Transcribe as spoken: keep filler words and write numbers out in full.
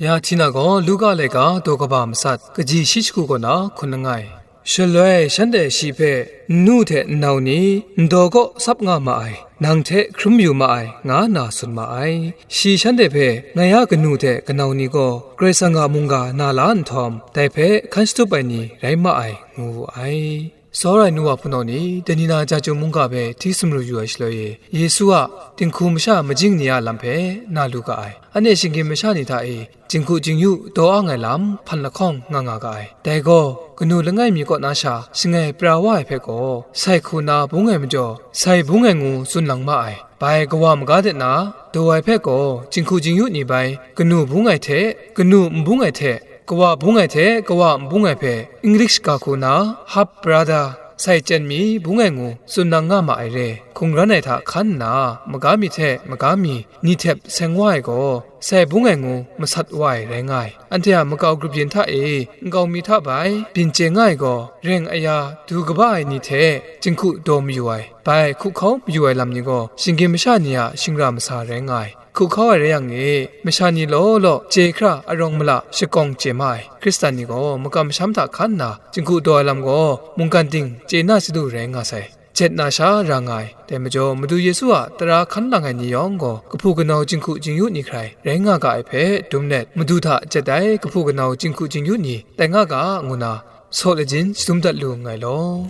Ya Htina gaw Luka laika daw kaba matsat, kaji shi shagu kaw na hkun langai. Shaloi shanhte shi hpe, "Nnu hte nnau ni, ndaw kaw sap nga ma ai, nang hte hkrum yu ma ai," nga nna tsun ma ai. Shi shanhte hpe, "Ngai a kanu hte kanau ni gaw Karai Kasang a mungga na la nhtawm, dai hpe hkan shatup ai ni rai ma ai," ngu wu ai. Tsawra ai nu wa hpunau ni, dai ni na Chyeju mungga hpe hti sumru yu ai shaloi e, Yesu a dinghku masha majing ni a lam hpe na lu ga ai. Anhte shinggyim masha ni hta e, jinghku jingyu daw ang ai lam hpan lahkawng nga nga ga ai. Dai gaw, kanu langai mi kaw na sha shangai pra wa ai hpe gaw, sai hku na bung ai majaw, sai bung ai ngu tsun lang ma ai. Bai kawa maga de na, daw ai hpe gaw, jinghku jingyu ni bai, kanu bung ai hte, kanu n bung ai hte, kawa bung ai hte kawa n bung ai hpe, English ga hku na, half brother, sai chyen mi bung ai ngu tsun nang nga ma ai re. Hkungran ai hta hkan nna, maga mi hte maga mi ni htep seng wa ai gaw, sai bung ai ngu masat wa ai rai nga ai. Anhte a makau grup yin hta e, nkau mi hta bai byin chye nga ai gaw, reng aya du kaba ai ni hte jinghku daw mayu ai, bai hku hkau mayu ai lam ni gaw, shinggyim masha ni a shingra masa rai nga ai. Hku hkau ai rai yang e, masha ni law law chye hkra arawng mala shakawng chye ma ai. Hkristan ni gaw makam masham hta hkan nna, jinghku daw ai lam gaw mungkan ting chye na chyalu rai nga sai. Jet na sha ra nga ai. Dai majaw, Madu Yesu a tara hkan lang ai ni yawng gaw, kahpu kanau jinghku jingyu ni hkrai rai nga ga ai hpe dum let, Madu hta jet ai kahpu kanau jinghku jingyu ni tai nga ga, ngu na, saw lajin shadum dat lu nngai law.